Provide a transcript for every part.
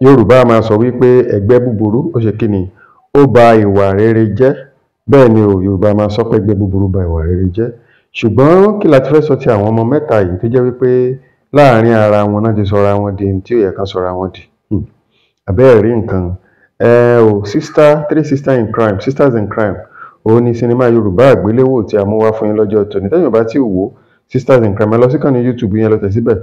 Yorùbá a máa sọ wípé ẹgbẹ́ búburú ó ṣe kí ni, ó ba ìwà rere jẹ́. Bẹ́ẹ̀ ni o, Yorùbá a máa sọ pé ẹgbẹ́ búburú ba ìwà rere jẹ́. Ṣùgbọ́n kí la ti fẹ́ sọ ti àwọn ọmọ mẹ́ta yìí tó jẹ́ wípé láàrin ara wọn náà ti sọra wọn di ohun tí ò yẹ kán sọra wọn dì? Àbẹ́ẹ̀ rí nǹkan. Ẹ o, sister three sister in crime, Sisters in Crime, òun ni sinimá Yorùbá àgbéléwò tí a mú wá fún yín lọ́jọ́ tòní. Tẹ́yin ò bá tíì wò ó, Sisters in Crime, ẹ lọ sí ìkànnì YouTube yẹn, lọ tẹ̀ síbẹ̀.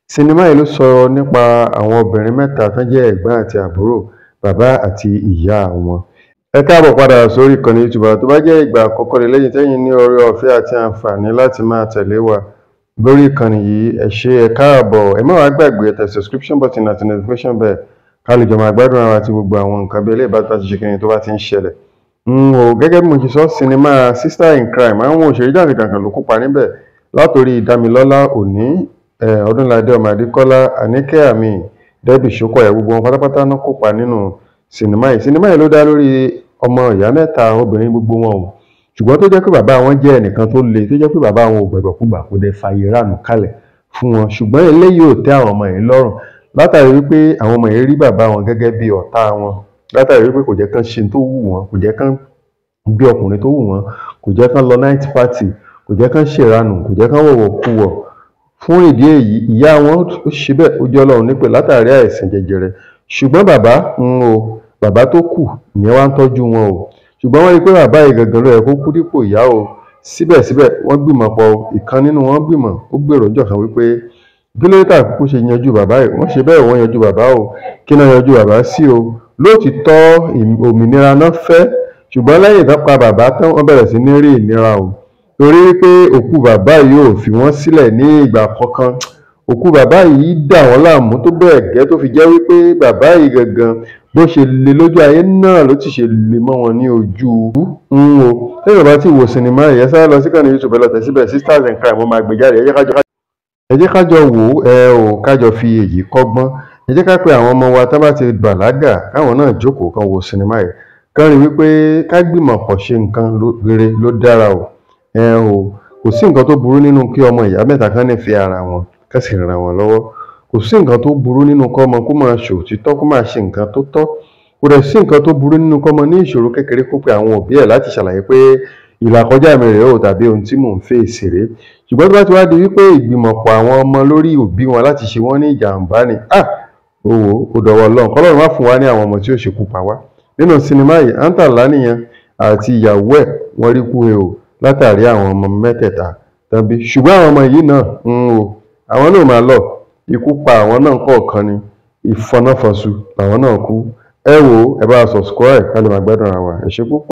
Sinimá yìí ló sọ nípa àwọn obìnrin mẹ́ta tán jẹ́ ẹ̀gbọ́n àti àbúrò, bàbá àti ìyá wọn. Ẹ káàbọ̀ padà sórí ìkànnì YouTube wa. Tó bá jẹ́ ìgbà àkọ́kọ́ rẹ̀ lẹ́yìn tẹ́yin ní oore ọ̀fẹ́ àti àǹfààní láti máa tẹ̀lé wa lórí ìkànnì yìí, ẹ ṣé, ẹ káàbọ̀. Ẹ má wàá gbàgbé, ẹ tẹ subscription button àti notification bell ká lè jọ máa gbádùn ara àti gbogbo àwọn nǹkan bí eléyìí bá ti ṣe kíni tó bá ti ń ṣẹlẹ̀. O gẹ́gẹ́ bí mo ṣe sọ, sinimá Sister in Crime, àwọn òṣèré jàǹkànjàǹkàn ló kópa níbẹ̀, látòrí Dámilọ́lá Òní, Ọdúnládé ọmọ Adékọ́lá, Àníkẹ́ Àmì, Debbie Shokoya, gbogbo wọn pátápátá náà kópa nínú sinimá yìí. Sinimá yìí ló dá lórí ọmọ ìyá mẹ́ta, obìnrin gbogbo wọn o, ṣùgbọ́n tó jẹ́ pé bàbá wọn jẹ́ ẹnìkan tó le, tó jẹ́ pé bàbá wọn ò gbẹ̀gbẹ̀kúgbà, kò dẹ̀ fààyè ránù kalẹ̀ fún wọn. Ṣùgbọ́n eléyìí ò tẹ́ àwọn ọmọ yìí lọ́rùn, látàrí wípé àwọn ọmọ yìí rí bàbá wọn gẹ́gẹ́ bí ọ̀tá wọn, látàrí wípé kò jẹ́ kán ṣe tó wù wọ́n, kò jẹ́ kán gbé ọkùnrin tó wù wọ́n, kò jẹ́ kán lọ night party, kò jẹ́ kán ṣèranù, kò jẹ́ kán wọ̀wọ̀kuwọ̀. Fún ìdí èyí, ìyá wọn ó ṣe bẹ́ẹ̀, ó jẹ́ Ọlọ́run nípè látàrí àìsàn jẹjẹrẹ. Ṣùgbọ́n bàbá ń o, bàbá tó kù ìyẹn wá ń tọ́jú wọn o. Ṣùgbọ́n wọ́n rí i pé bàbá yìí gangan ló yẹ kó kú dípò ìyá o. Síbẹ̀síbẹ̀ wọ́n gbìmọ̀ pọ̀, ìkan nínú wọn gbìmọ̀, ó gbèrò ọjọ́ kan wípé kí ló dé tá kúkú ṣe yanjú bàbá yìí. Wọ́n ṣe bẹ́ẹ̀, wọ́n yanjú bàbá o. Kí náà yanjú bàbá sí o? Lóòtítọ́ òmìnira náà fẹ́, ṣùgbọ́n lẹ́yìn tán pa bàbá tán, wọ́n bẹ̀rẹ̀ sí ní rí ìnira o, torí wípé òkú bàbá yìí ò fi wọ́n sílẹ̀ ní ìgbà kankan. Òkú bàbá yìí dà wọ́n láàmú tó bẹ́ẹ̀ gẹ́ tó fi jẹ́ wípé bàbá yìí gangan bó ṣe le lójú ayé náà ló ti ṣe le mọ́ wọn ní ojú ń o. Tẹ́yìn bá ti wo sinimá yìí, ẹ sáré lọ sí ìkànnì YouTube, ẹ lọ tẹ̀ síbẹ̀, Sisters in Crime, ó máa gbé jáde. Ẹ jẹ́ ká jọ wò ó, ẹ ò ká jọ fi èyí kọ́gbọ́n. Ẹ jẹ́ ká pe àwọn ọmọ wa tá bá ti bàlágà, káwọn náà jókòó kán wo sinimá yìí, kán rí wípé ká gbìmọ̀ pọ̀ ṣe nǹkan rere ló dára o. Ẹ o, kò sí nǹkan tó burú nínú kí ọmọ ìyá mẹ́ta kan nífẹ̀ẹ́ ara wọn, kán sì ràn wọn lọ́wọ́. Kò sí nǹkan tó burú nínú kọ́mọ kó máa ṣòtítọ́, kó máa ṣe nǹkan tó tọ́. Kò dẹ̀ sí nǹkan tó burú nínú kọ́mọ ní ìṣòro kékeré kó pe àwọn òbí ẹ̀ láti ṣàlàyé pé ìlàkọjá mi rèé o, tàbí ohun tí mò ń fèsì rèé. Ṣùgbọ́n tó bá ti wá di wípé ìgbìmọ̀pọ̀ àwọn ọmọ lórí òbí wọn láti ṣe wọ́n ní ìjàǹbá ni, ah, ó wò ó, ó dọwọ́ Ọlọ́run, kọ́lọ́run má fún wa ní àwọn ọmọ tí ó ṣekú pa wá. Nínú sinimá yìí, Antala nìyẹn àti ìyàwó ẹ̀, wọ́n rí kú he o látàrí àwọn ọmọ mẹ́tẹ̀ẹ̀ta tán bí. Ṣùgbọ́n àwọn ọmọ yìí náà ń o, àwọn náà máa lọ, ikú pa àwọn náà kọ̀ọ̀kan ni, ìfọnáfọnṣu làwọn náà kú. Ẹ wò ó, ẹ bá wa subscribe ká lè máa gbádùn ara wa. Ẹ ṣé púpọ̀.